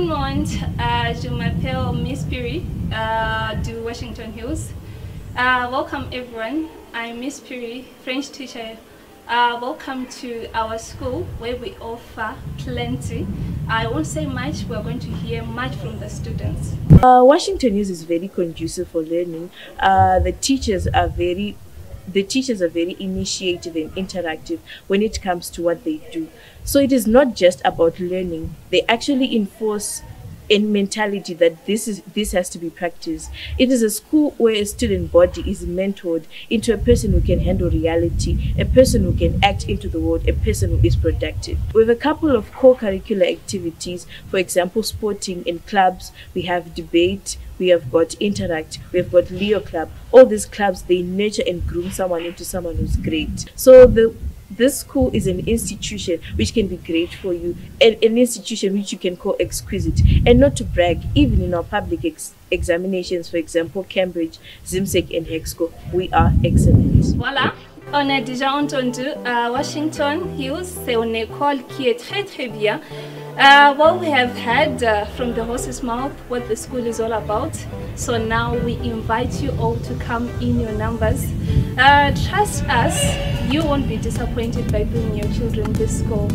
Tout le monde, je m'appelle Miss Perry de Washington Hills. Welcome everyone, I'm Miss Perry, French teacher. Welcome to our school where we offer plenty. I won't say much, we're going to hear much from the students. Washington Hills is very conducive for learning. The teachers are very initiative and interactive when it comes to what they do. So it is not just about learning. They actually enforce a mentality that this has to be practiced. It is a school where a student body is mentored into a person who can handle reality, a person who can act into the world, a person who is productive. We have a couple of co-curricular activities, for example, sporting and clubs. We have debate, we have got interact, we have got Leo Club. All these clubs, they nurture and groom someone into someone who's great. So this school is an institution which can be great for you, and an institution which you can call exquisite. And not to brag, even in our public examinations, for example, Cambridge, ZIMSEC and Hexco, we are excellent. Voilà, on a déjà entendu Washington Hills, c'est une école qui est très très bien. Well, we have heard from the horse's mouth what the school is all about. So now we invite you all to come in your numbers. Trust us, you won't be disappointed by bringing your children to this school.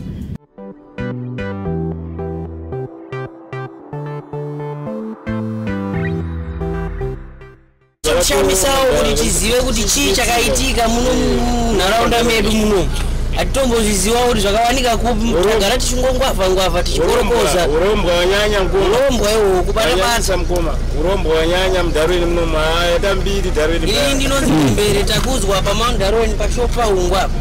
Chamisawo kuti tizive kuti chii chakaitika muno munharaunda medu muno. Hatitombozviziva kuti zvakawanika kupi, tagara tichingongwavha ngwavha tichikorokoza. Urombwa wanyanya mukoma. Urombwa ihwohwo kubata basa mukoma. Urombwa wanyanya muDarwin muno maita mbiri Darwin. Ini ndinonzi Mbere Takudzwa paMount Darwin pashopa Hungwa apa.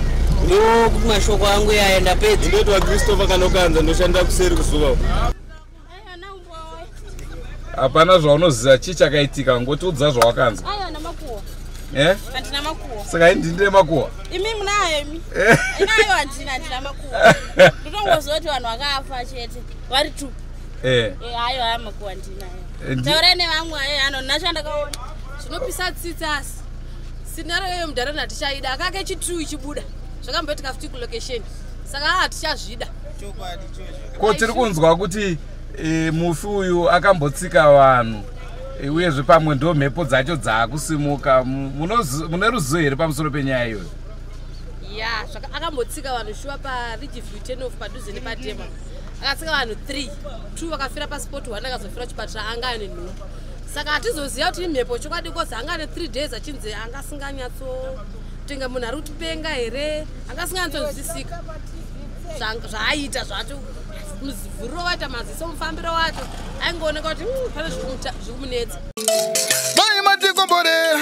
Ndo kuti mashoko angu yaya ndapedza. Ndinotwa Christopher Kanokanza ndoshandira kuseri kuzuva. Hapana zvaunoziva chii chakaitika, ngotiudza zvawakanzwa. Aiwa namakuwa. Eh? Handina makuwa. Saka ini ndine makuwa. Imi munayo imi. Inayo handina makuwa. Ndotongoziva kuti vanhu vakafa chete vari 2. Eh. Ayo haya makuwa ndinayo. Taurai nevamwe ayo ano nacho ndakaona. Zvinopisa tsitsi asi. Scenario iyo muDarwin hatichaida. Akake chi2 ichibuda. Zvakamboitika futi kulocation. Saka hatichazvida. Chokwadi chocho. Ko tiri kunzwa kuti mufi uyu akambotsika vanhu uyezve pamwe ndo mhepo dzacho dzaakusimuka. Mune ruzivo here pamusoro penyaya iyoyo? Ya, akambotsika vanhu shuwa paRidgeview 10 off padhuze nepadema. Akatsika vanhu 3, 2 vakafira paspot, 1 akazofira kuchipatara anga ane nhumbu. Saka hatizoziva kuti imhepo chokwadi kozi anga ane 3 days achinzi anga asinganyatsotenga munhu ari kutipenga here, anga asinganyatsonzwisisika zvaaita zvacho. Muzivhuriro wacho, maziso, mufambiro wacho aingooneka kuti pane zvikumunetsa. Dai matikomborera,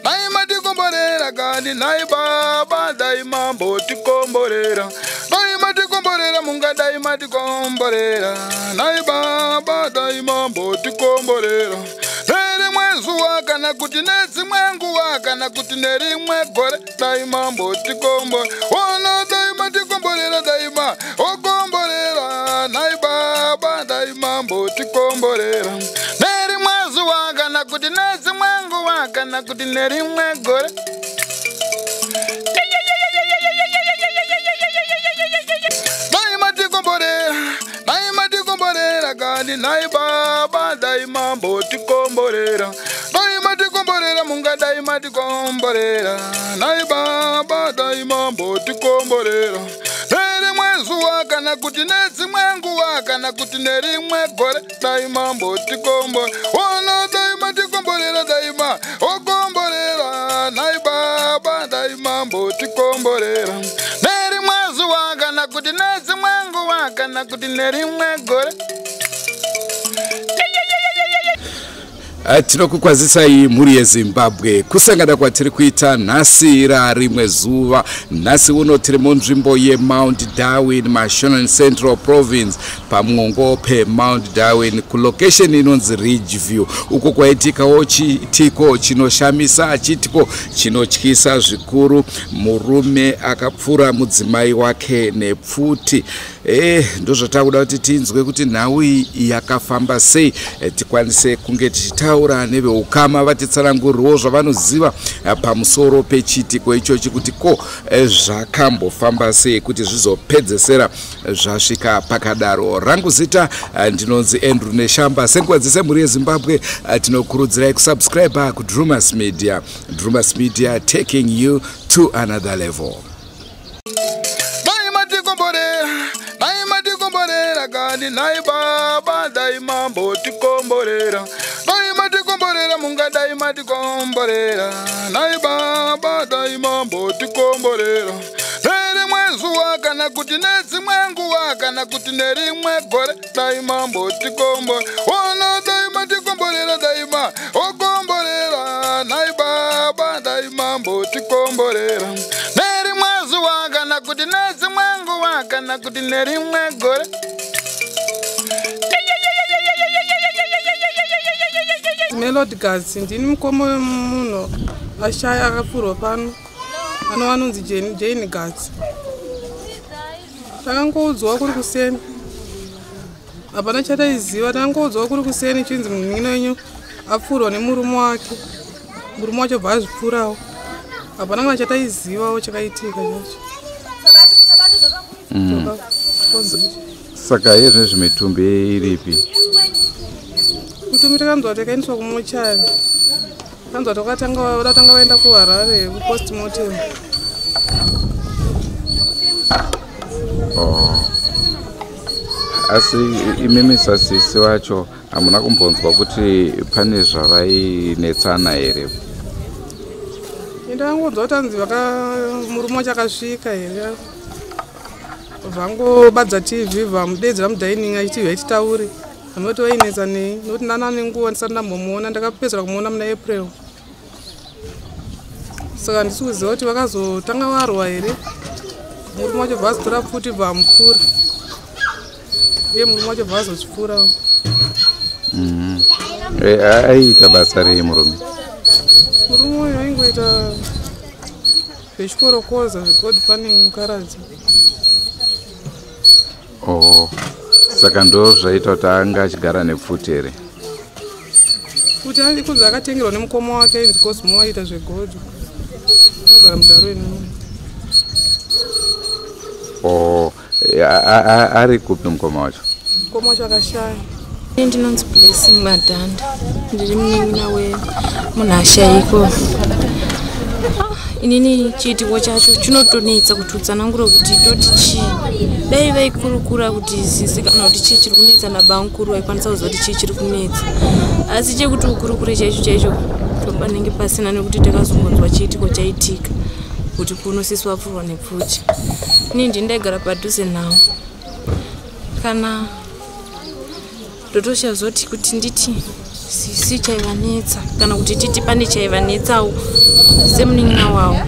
dai matikomborera kani nai baba, dai mambotikomborera. Dai matikomborera munga, dai matikomborera. Nai baba, dai mambotikomborera. Nerimwe zuva kana kuti nedzimwe nguva kana kuti nerimwe gore, dai mambotikomborera. Ona dai matikomborera, dai ma okomborera. Nai baba, dai mambotikomborera. Nerimwe zuva kana kuti nedzimwe nguva kana kuti nerimwe gore. Dai matikomborera, dai matikomborera kani nai baba, dai mambotikomborera. Dai matikomborera munga, dai matikomborera. Nai baba, dai mambotikomborera. Nerimwe zuva kana kuti nedzimwe nguva kana kuti nerimwe gore, dai mambotikomborera. Ona dai matikomborera, dai ma okomborera. Nai baba, dai mambotikomborera. Nerimwe zuva kana kuti nedzimwe nguva kana kuti nerimwe gore. Tinokukwazisai mhuri yeZimbabwe kusangana kwatiri kuita nhasi rimwe zuva. Nhasi uno tiri munzvimbo yeMount Darwin, Mashonaland Central Province, pamwongo peMount Darwin kulocation inonzi Ridgeview, uko kwaitikawo chiitiko chinoshamisa, chiitiko chinotyisa zvikuru. Murume akapfura mudzimai wake nepfuti. Ndozvatakuda kuti tinzwe kuti nhau iyi yakafamba sei, tikwanise kunge tichitaura neveukama vatitsanangurirewo zvavanoziva pamusoro pechiitiko ichochi, kuti ko zvakambofamba sei kuti zvizopedzesera zvasvika pakadaro. Rangu zita ndinonzi Andrew Neshamba. Senguva dzese mhuri yeZimbabwe, tinokurudzirai kusubscribe kuDrumas Media. Drumas Media, taking you to another level. Dai matikomborera, dai matikomborera kani, nai baba, dai mambotikomborera, dai matikomborera, mungadai matikomborera, nai baba, dai mambotikomborera. Nerimwe zuva kana kuti nedzimwe nguva kana kuti nerimwe gore, dai mambotikomborera, ona dai matikomborera, dai ma okomborera, nai baba, dai mambotikomborera. Nerimwe zuva kana kuti nedzimwe nguva kana kuti nerimwe gore. Melody Gatsi, ndini mukoma wemunhu ashaya akapfurwa pano, anova anonzi Jane Gatsi. Takangoudzwa kuri kuseni, hapana chataiziva. Takangoudzwa kuri kuseni chinzi munin'ina wenyu apfurwa nemurume wake, murume wacho bva azvipfurawo. Hapana kana chataizivawo chakaitika chacho. Saka yezvinezvi mitumbi iripi? Mitumbi takanzwa kuti yakaendeswa kumochari, tanzwa vakatanga vaenda kuHarare kupostmortem. Oh. Asi imimi sasisi wacho hamuna kumbonzwa kuti pane zvavainetsana here? Ndakangonzwa kuti anzi murume wacho akasvika here, vangobadza TV vamudedzera mudining achiti vaititaure, hamuna vainetsa nei, nokuti ndana nenguva ndisati ndambomuona. Ndakapedzera kumuona muna April, saka handisi kuziva kuti vakazotanga varwa here, murume wacho bva azotora pfuti bva amupfura, iye murume wacho bva azozvipfurawo. Aiita basa rei murume? Murume uyu aingoita zvechikorokoza zvegod panning mukaradzi. Oh, saka ndo zvaita kuti anga achigara nepfuti here? Kuti kunzi akatengerwa nemukoma wake ainzi Cosmo, aiita zvegodhi, anogara muDarwin. Oh, ari kupi mukoma wacho? Mukoma wacho akashaya. Ndinonzi Blessing Madhanda, ndiri munin'ina wemunhu ashayiko. Inini chiitiko chacho chinotonetsa kuti utsanangure kuti toti chii. Dai vaikurukura kuti sisi kana kuti chii chiri kunetsa nabamukuru, vaikwanisa kuziva kuti chii chiri kunetsa, asi chekuti ukurukure chaicho chaicho topanenge pasina, nekuti takazongonzwa chiitiko chaitika kuti kuno sisi wapfurwa nepfuti. Inini ndini ndaigara padhuze nawo, kana totoshazoti kuti nditi sisi chaivanetsa kana kuti titi pane chaivanetsawo semunin'ina wavo,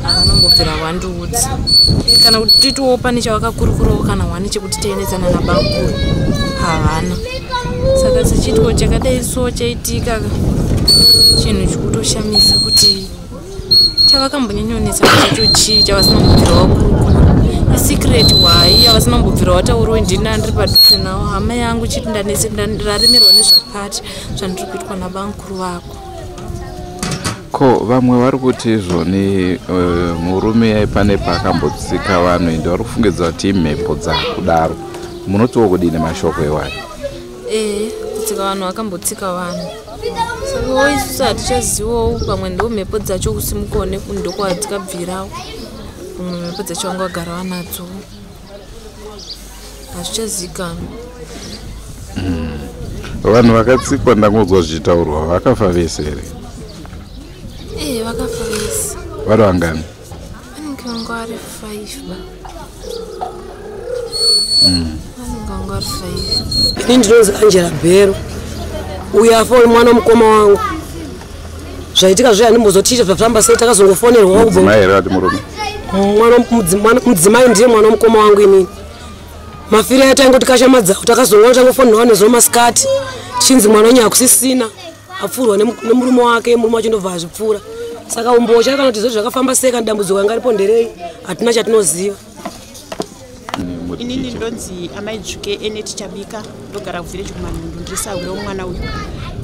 havanombobvira vandiudza, kana kuti titiwo pane chavakakurukurawo kana hwani chekuti tainetsana nabamukuru, havana. Saka sechiitiko chakadai so chaitika, chinhu chikutoshamisa kuti chavakambonyanyonetsa chacho chii chavasina kumbobvira vakurukura. Isecret hwai yavasina kumbobvira vatauriwo? Ndini ndiri padhuze navo, hama yangu, chiti ndaremerwa nezvakati zvandiri kuitwa nabamukuru vako. Ko vamwe vari kuti izvoni murume pane paakambotsika vanhu, ende vari kufungidza kuti imhepo dzakudaro. Munotiwo kudini mashoko iwayo? Ee, kutsika vanhu, vakambotsika vanhu, sakawo isusu hatichazivawo, pamwe ndo mhepo dzacho kusimukawo ndokwadikabvirawo, pamwe mhepo dzacho vanga vagara vanadzo, hazvichazikanwa. Vanhu vakatsikwa, ndangonzwa zvichitaurwa, vakafa vese here? Ee, vakafa vese. Vari vangani? Vanenge vanga vari 5 ba. Vanenge vanga vari 5. Ini ndinonzi Angela Bhero. Uyu afa uyu mwana mukoma wangu. Zvaitika zviya handimbozoticha zvafamba sei, takazongofonerwa. Mudzimai here vati murume? Mwana mudzimai, ndiye mwana mukoma wangu. Inini mafiro aya taingoti kashamadzawo, takazongoona tangofonerwa nezuro masikati tichinzi mwana wenyu hakusisina, apfurwa nemurume wake, murume wacho ndobva azvipfura. Saka umbocha kana kuti zvo zvakafamba sei kana dambudziko ranga ripo nderei, hatina chatinoziva. muri Inini teacher. ndonzi amai Dzvuke Eneti Chabika, ndogara kuvhireji kuManhundu, ndiri sahwira womwana uyu.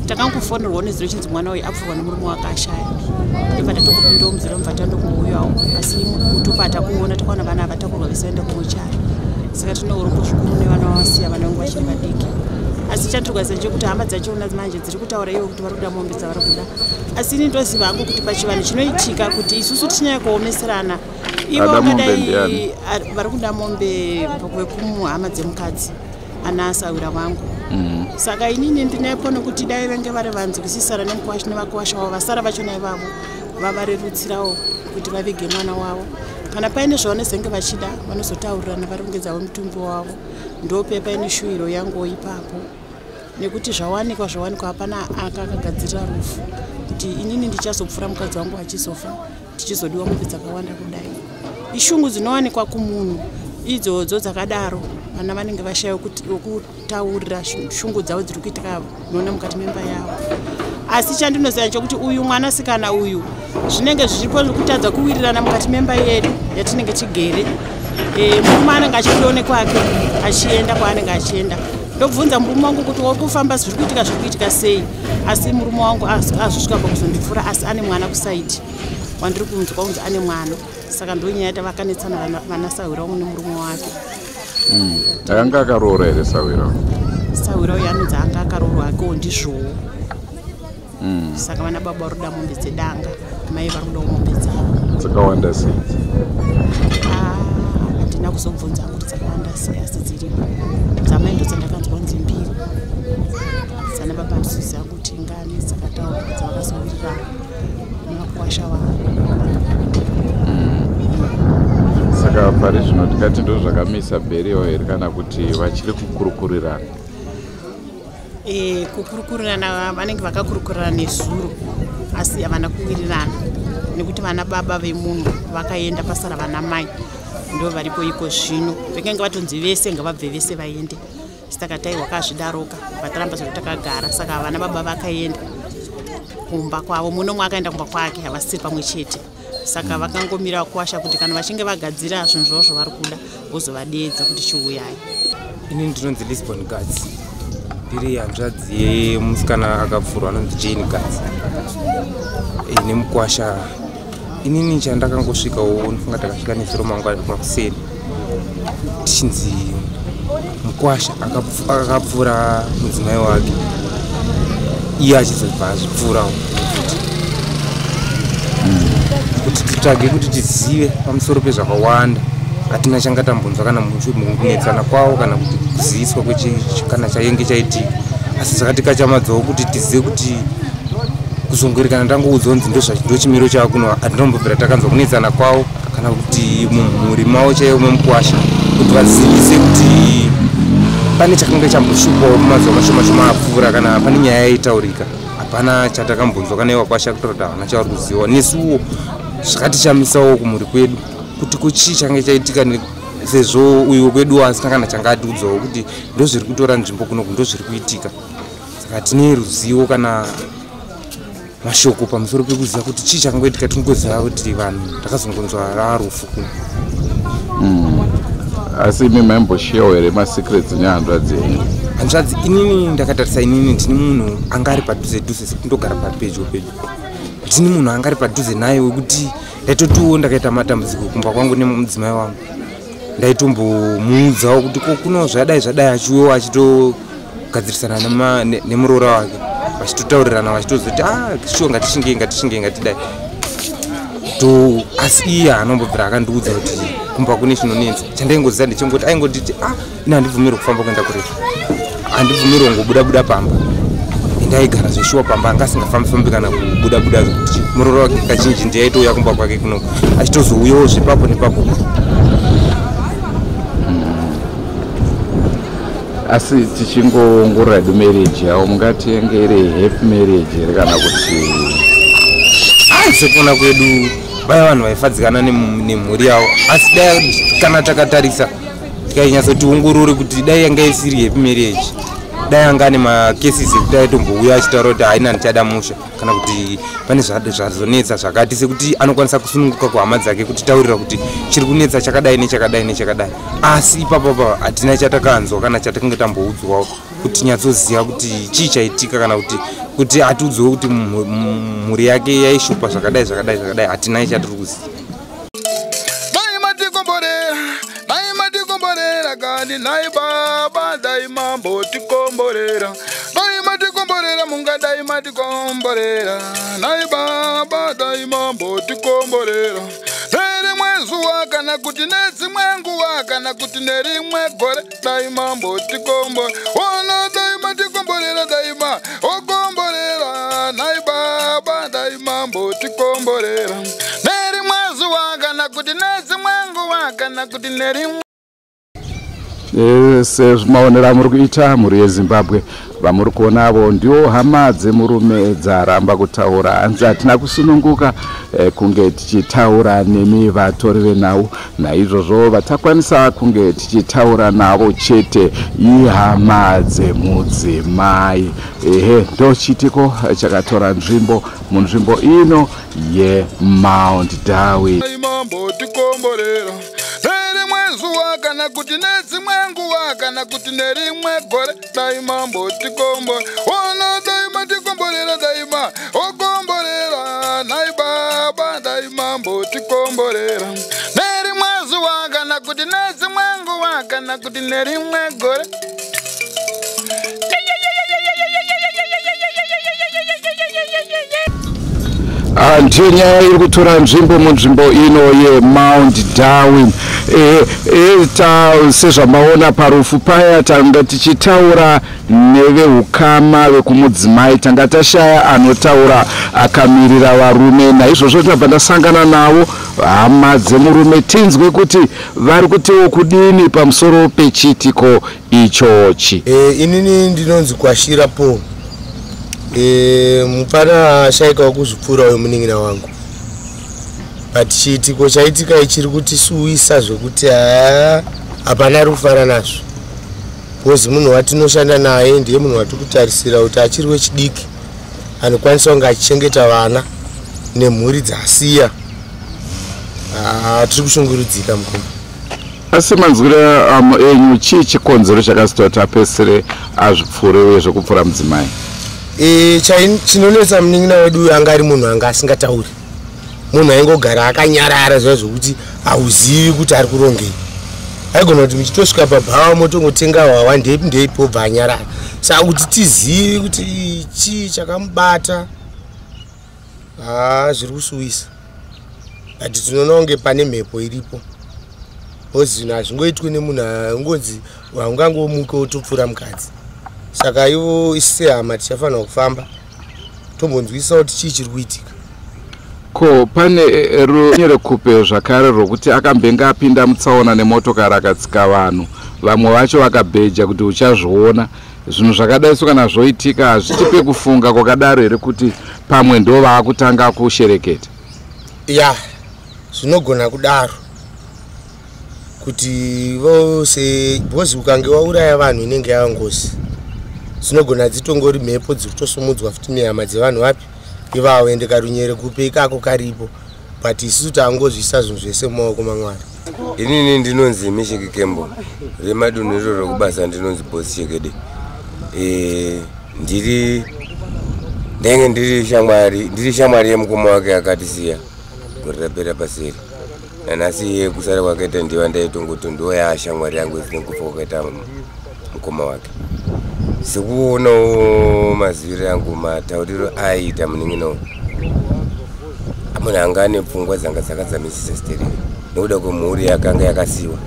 Takangofonerwawo nezuro chinzi mwana uyu apfurwa nemurume wake ashaya. Ndobva tatongopindawo muzuro, mubva tandongouyawo, asi mutupo hatakuona. Takaona vana vatakurwa vese vaenda kumochari, saka tine urombo zvikuru nevana vavasiya, vana vangu vachiri vadiki. Asi chandirwadza ndechekuti hama dzachona manje dziri kutaura ivo kuti vari kuda mombe dzavari kuda, asi ini ndoziva hangu kuti pachivanhu chinoitika kuti isusu tichinyanya kuomeserana ivo. Ada mombe Vangadai ndiani? vari kuda mombe vekumuhama dzemukadzi, ana asahwira vangu. Saka inini ndinepo nekuti dai vange vari vanzwisisana nemukwasha nevakwasha vavo vasara vachona ivavo, vavarerutsirawo kuti vavige mwana wavo. Kana paine zvavanozenge vachida, vanozotaurirana varongedzawo mutumbi wavo. Ndope paine shuwiro yanguwo ipapo, nekuti zvawanikwa zvawanikwa, hapana akakagadzirira rufu kuti inini ndichazopfuura mukadzi wangu achizofa, tichizodiwa mombe dzakawanda kudai. Ishungu dzinowanikwa kumunhu idzodzo dzakadaro, vana vanenge vashaya wekutaurira shungu dzavo dziri kuitika nona mukati memba yavo. Asi chandinoziva chekuti uyu mwanasikana uyu, zvinenge zviripo zvekutadza kuwirirana mukati memba yedu yatinenge tigere. Murume anenge achibudawo nekwake achienda kwaanenge achienda. Ndobvunza murume wangu kuti wari kufamba, zviri kuitika, zviri kuitika sei? Asi murume wangu azosvika pakuzondipfuura, asi ane mwana kusaidi wandiri kunzwa kunzi ane mwana. Saka ndonyaya tavakanetsana vanasahwira wangu nemurume wake. Akanga akaroora here sahwira? Sahwira uyu anonzi anga akaroorwa akewo, ndizvowo. Saka vana baba vari kuda mombe dzedanga, mai vari kudawo mombe dzavo. Dzakawanda sei? Ah, handina kuzobvunza kuti dzakawanda sei, asi dziripo. Dzamai ndo dzandakanzwa kunzi mbiri, dzana baba handisiziva kuti ngani dzakataurwa dzavakazowirirana nevakuwasha vavo. Saka pari zvino tikati ndo zvakamisa burial here, kana kuti vachiri kukurukurirana? Kukurukurirana vanenge vakakurukurirana nezuro, asi havana kuwirirana nekuti vana baba vemunhu vakaenda, pasara vana mai ndo varipo iko zvino. Vakange vatonzi vese ngavabve, vese vaende, saka taiwa kazvidaroka vataramba zvavo takagara. Saka vana baba vakaenda kumba kwavo, muno mwe akaenda kumba kwake, havasiri pamwe chete. Saka vakangomira kuwasha kuti kana vachinge vagadzira zvinhu zvavo zvavari kuda, vozovadedza kuti chiuyai. Ini ndinonzi Lisbon Guts, ndiri hanzvadzi yemusikana akapfurwa anonzi Jane Guts nemukwasha. Inini chandakangosvikawo, ndifunga takasvika nezuro mangwana makuseni, tichinzi mukwasha akapfuura mudzimai wake, iye achizobva azvipfuurawo. Kuti titsvage kuti tizive pamusoro pezvakawanda, hatina changa tambonzwa kana kunetsana kwavo kana kuti kuziviswa kana chainge chaitika, asi zvakatikachamadzawo kuti tizive kuti kuzongori kana tangoudzwa kunzi ndo chimiro chavo kuno, hatinombobvira takanzwa kunetsana kwavo kana kuti mumhuri mavo chaivo memukwasha, kuti vazivise kuti pane chakanga chamboshupawo mumazuva mashoma shoma apfuura, kana pane nyaya yaitaurika. Hapana chatakambonzwa kana ivo kwasha kutaura kuti havana chavari kuziva. Nesuwo zvakatichamisawo kumhuri kwedu kuti kuchii change chaitika, sezvo uyu kwedu asina kana changa atiudzawo kuti ndo zviri kutora nzvimbo kunoku, ndo zviri kuitika. Saka tine ruzivo kana mashoko pamusoro pekuziva kuti chii chakangoitika, tingoziva kuti vanhu takazongonzwa rarufu kuno. Asi imi maimboshiyawo here masecrets nehanzvadzi yenyu? Hanzvadzi, inini ndakatarisa, inini ndini munhu anga ari padhuze dhuze, sekuti ndogara papedyo pedyo. Ndini munhu anga ari padhuze naye wekuti ndaitotiwo ndakaita matambudziko kumba kwangu nemudzimai wangu, ndaitombomuudzawo kuti ko kuno zvadai zvadai, achiuyawo achitogadzirisana nemuroora wake, vachitotaurirana, vachitozoti, "Ah, sure, ngatishingei, ngatishingei, ngatidai." To asi iye haanombobvira akandiudza kuti kumba kune chinonetsa. Chandaingoziva ndechengoti aingonditi, "Ah, ine handibvumirwi kufamba kuenda kurefu, handibvumirwi kungobuda buda pamba." Ndaigara zveshuwa pamba, anga asingafambi fambi kana kubuda buda, zvekuti muroora wake kazhinji ndiye aitouya kumba kwake kuno, achitozouyawo zvepapo nepapo. Asi tichingoongorora hedu marriage yavo, mungati yange iri happy marriage here kana kuti? Sekuona kwedu, vaya vanhu vaifadzikana nemhuri yavo, asi dai kana takatarisa tikainyatsotiongorore kuti dai yanga isiri happy marriage. Dai anga ane macases ekuti aitombouya achitaura kuti haina ndichada musha, kana kuti pane zvazonetsa zvakati, sekuti anokwanisa kusununguka kuhama dzake kutitaurira kuti chiri kunetsa chakadai nechakadai nechakadai. Asi ipapapa hatina chatakanzwa kana chatakange tamboudzwawo kuti tinyatsoziva kuti chii chaitika, kana kuti atiudzwe kuti mhuri yake yaishupa zvakadai zvakadai zvakadai. Hatina chatiri kuziva. Dai matikomborera, dai matikomborera kani nhai baba, dai mambotikomborera, dai matikomborera, mungadai matikomborera nhai baba, dai mambotikomborera nerimwe zuva, kana kuti nedzimwe nguva, kana kuti nerimwe gore, dai mambotikomborera ona, dai matikomborera, dai ma okomborera nhai baba, dai mambotikomborera nerimwe zuva, kana kuti nedzimwe nguva, kana kuti nerimwe. Sezvimaonero amuri kuita, mhuri yeZimbabwe, vamuri kuonavo ndiwo hama dzemurume dzaramba kutaura. Hanzi hatina kusununguka kunge tichitaura nemi vatori venhau. Naizvozvo vatakwanisa kunge tichitaura navo chete ihama dzemudzimai. Ehe, ndo chiitiko chakatora nzvimbo munzvimbo ino yeMount Darwin. Dai mambotikomborera nerimwe zuva, kana kuti nedzimwe nguva, kana kuti nerimwe gore, dai mambotikomborera ona, dai matikomborera, dai ma okomborera nhai baba, dai mambotikomborera nerimwe zuva, kana kuti nedzimwe nguva, kana kuti nerimwe gore. Ndiyo nyaya iri kutora nzvimbo munzvimbo ino yeMount Darwin. Sezvamaona parufu paya, tanga tichitaura neveukama vekumudzimai, tanga tashaya anotaura akamirira varume. Naizvozvo tinobva ndasangana navo hama dzemurume, tinzwe kuti vari kutiwo kudini pamusoro pechiitiko ichochi. Inini ndinonzi Kwashira Paul. Mupana ashaika wekuzvipfuura uyu munin'ina wangu, but chiitiko chaitika ichiri kutisuwisa zvekuti haa, hapana ari kufara nazvo, because munhu watinoshanda naye ndiye munhu watiri kutarisira kuti achiri wechidiki anokwanisa kunge achichengeta vana nemhuri dzasiya. Tiri kushungurudzika, mukoma. Asi manzwiro enyu, chii chikonzero chakazita kuti apedzisire azvipfuure, uyezve kupfuura mudzimai? Chinonetsa, munin'ina wedu uyu anga ari munhu anga asingatauri, munhu aingogara akanyarara zviya zvokuti hauzivi kuti ari kurongei. Aigona kuti muchitosvika pabhawa motongotenga hwawa, ndeipi ndeipi, obva anyarara. Saka kuti tizivi kuti chii chakamubata, haa, zviri kusuwisa, but tinoona kunge pane mhepo iripo, because zvinhu hazvingoitwi nemunhu angonzi haungangomuke wotopfuura mukadzi. Saka ivo isi sehama tichafanira kufamba tombonzwisa kuti chii chiri kuitika. Ko pane runyerekupe zvakare rwokuti akambenge apinda mutsaona nemotokari akatsika vanhu, vamwe vacho vakabheja kuti uchazviona. Zvinhu zvakadai so kana zvoitika, hazvitipe kufunga kwakadaro here kuti pamwe ndo vaakutanga kushereketa? Ya, zvinogona kudaro kuti vose, because ukange wauraya vanhu inenge yava ngozi. Dzinogona dzitongori mhepo dziri kutosumudzwa futi nehama dzevanhu vapi ivavo, ende karunyere kupe ikako karipo, but isusu tangozviisa zvinhu zvese mumaoko maMwari. Inini ndinonzi Misheki Kembo, remadunhu iro rekubasa ndinonzi Boss Chekede. Ndiri ndenge ndiri shamwari yemukoma wake akatisiya gore rapera paseri. Nanhasi iye kusara kwakaita ndiva ndaitongoti ndo yaashamwari yangu isine kufa kwakaita mukoma wake. Sekuonawo maziviro yangu, matauriro aiita munin'ina uyu, munhu anga ane pfungwa dzanga dzakadzamisisa stereki nekuda kwemhuri yakanga yakasiyiwa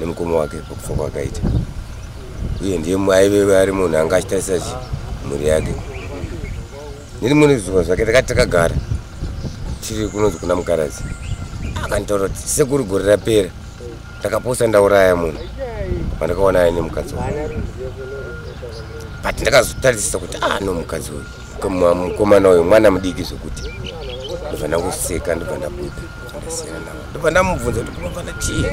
nemukoma wake pakufa kwakaita. Uye ndiye aive ari munhu anga achitarisa mhuri yake. Nerimwe zuva zvake takati takagara tiri kunonzi kuna Mukaradzi, akanditaura kuti, "Sekuru, gore rapera ndakaposa ndauraya munhu wandakaona aine mukadzi wangu." But ndakazotarisisa kuti, ah no, mukadzi uyu, mukomana uyu mwana mudiki zvekuti ndobva ndangoseka, ndobva ndabuda, ndasiyana navo. Ndobva ndamubvunza kuti kumafana chii,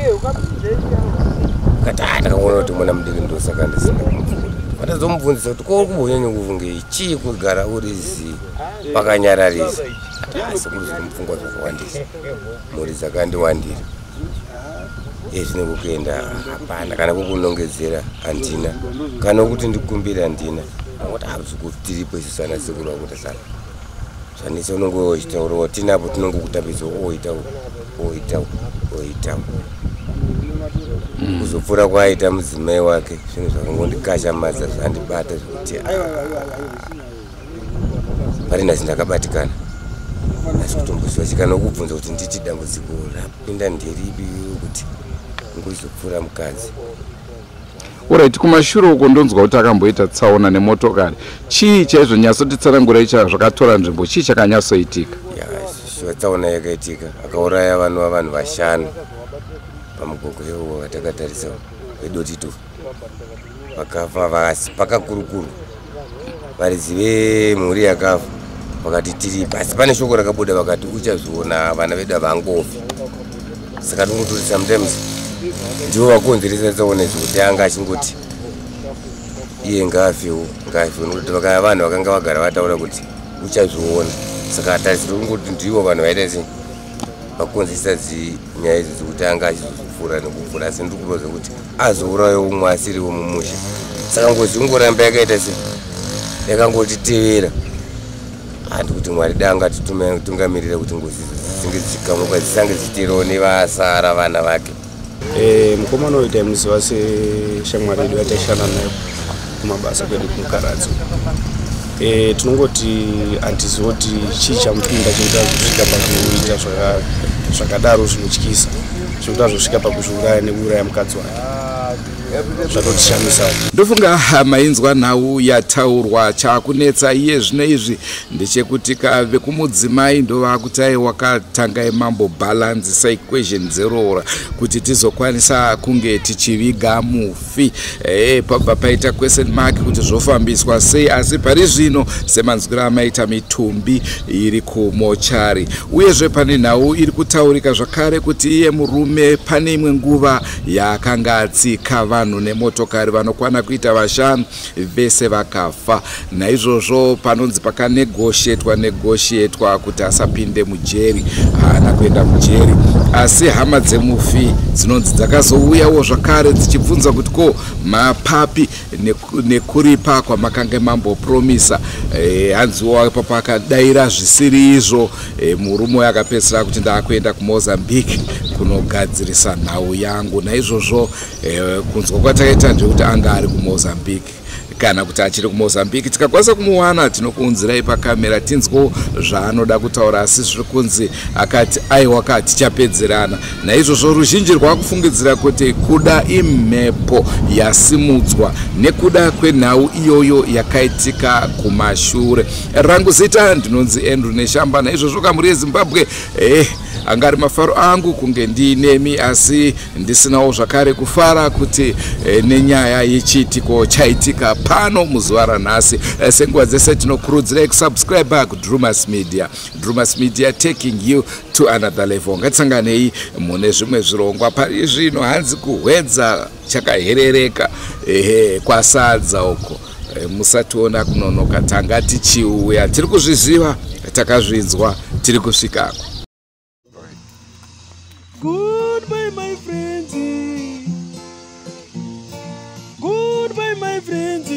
akati, "A, ndakaona kuti mwana mudiki, ndosaka ndisina kumupfuura." Vandazomubvunzisa kuti ko uri kumbonyanya kuvungei chii kugara uri zii wakanyararisa. Asi kuri mupfungwa dzakawandisa, mhuri dzakandiwandira. Ezvino kukuenda hapana, kana kukunongedzera handina, kana kuti ndikumbire handina. Angoti hazvikuti tiripo isusu ana sekuru vakuita sana zvanetsa, unonge uchitaurawo tinapo, tinongokutambidza oitawo oitawo oitawo. Kuzopfuura kwaaita mudzimai wake zvinhu zvakangondikashamadza, zvandibata zvekuti pari nhasi ndakabatikana, asi kutomboziva chikana kubvunza kuti nditi dambudziko rapinda nderipi kuti ngozopfuura mukadzi. Alright, kumashure uko ndonzwa kuti akamboita tsaona nemotokari. Chii chaizvo nyatsotitsanangurai zvakatora nzvimbo, chii chakanyatsoitika? Shuwa tsaona yakaitika, akauraya vanhu vanhu 5 pamugogo iwowo watakatarisa wedotito, vakafa vasi pakakurukuru. Varidzi vemhuri yakafa vakati tiripo, asi pane shoko rakabuda vakati uchazviona, vana vedu havangofi. Saka tinongototi sometimes ndivo vakonzeresa tsaona izvi, kuti anga achingoti iye ngaafewo ngaafewo, nekuti vakaya vanhu vakanga vagara vataura kuti uchazviona. Saka hatarisiri kungoti ndivo vanhu vaita sei vakonzeresa nyaya idzi dzekuti anga achizopfuura nekupfuura, asi ndiri kuroza kuti azourayo umwe asiriwo mumusha. Saka ngozi ingoramba yakaita sei yakangotitevera. Handi kuti Mwari dai angatitungamirira kuti ngozi idzi dzisinge dzichikamuka, dzisange dzichiteerawo nevasara vana vake. Mukomana uyu taimuziva seshamwari yedu yataishanda nayo kumabasa kwedu kumukaradzo. Tinongoti handizivi kuti chii chamupinda chinoita kusvika pakuita zvakadaro zvinotyisa, zvinoita zvosvika pakuzviuraya nekuuraya mukadzi wake. Zvatotishamisawo. Ndofunga mainzwa nhau yataurwa. Chakunetsa iye zvino izvi ndechekuti vekumudzimai ndovakuti aiwa katangai mambo balancisa equation dzeroora kuti tizokwanisa kunge tichiviga mufi. Pabva paita question mark kuti zvofambiswa sei, asi pari zvino semanzwiro amaita mitumbi iri kumochari. Uyezve pane nhau iri kutaurika zvakare kuti iye murume pane imwe nguva yaakanga atsika vanhu nemotokari vanokwana kuita 5, vese vakafa. Naizvozvo panonzi pakanegoshetwa negoshetwa kuti asapinde mujeri, haana kuenda mujeri, asi hama dzemufi dzinonzi dzakazouyawo zvakare dzichibvunza kuti ko mapapi nekuripa kwamakanga mambopromisa. Hanziwo ipapo akadaira zvisiri izvo. Murume uyu akapedzisira kuti ndaakuenda kuMozambique kunogadzirisa nhau yangu. Naizvozvo kunzwa kwatakaita ndekuti anga ari kuMozambique kana kuti achiri kuMozambique. Tikakwanisa kumuwana tinokuunzirai pakamera tinzwo zvaanoda kutaura, asi zviri kunzi akati aiwa ka tichapedzerana. Naizvozvo ruzhinji rwakufungidzira kuti kuda imhepo yasimudzwa nekuda kwenhau iyoyo yakaitika kumashure. Rangu zita ndinonzi Andrew Neshamba. Naizvozvo kamhuri yeZimbabwe, anga ari mafaro angu kunge ndiinemi, asi ndisinawo zvakare kufara kuti nenyaya yechiitiko chaitika pano muzuva ranhasi. Senguva dzese tinokurudzirai kusubscribe kuDrumas Media. Drumas Media, taking you to another level. Ngatisanganei mune zvimwe zvirongwa. Pari zvino hanzi kuhwedza chakaherereka, ehe, kwasadza uko. Musationa kunonoka, tanga tichiuya, tiri kuzviziva, takazvinzwa, tiri kusvikako. Goodbye, my friends. Goodbye, my friends.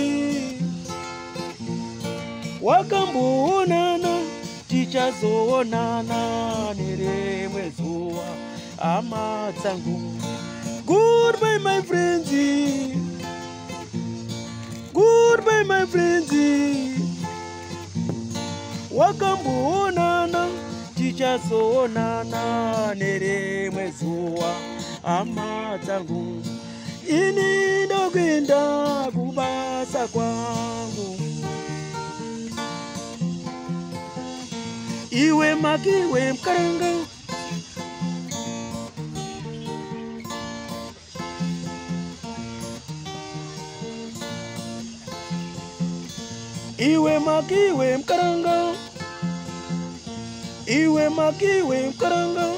Wakamboonana, tichazoonana nerimwe zuva, hama dzangu. Goodbye, my friends. Goodbye, my friends. Wakamboonana, tichazoonana nerimwe zuva, hama dzangu. Ini ndokuenda kubasa kwangu. Iwe makiwe mukaranga. Iwe makiwe mukaranga. Iwe makiwe mukaranga.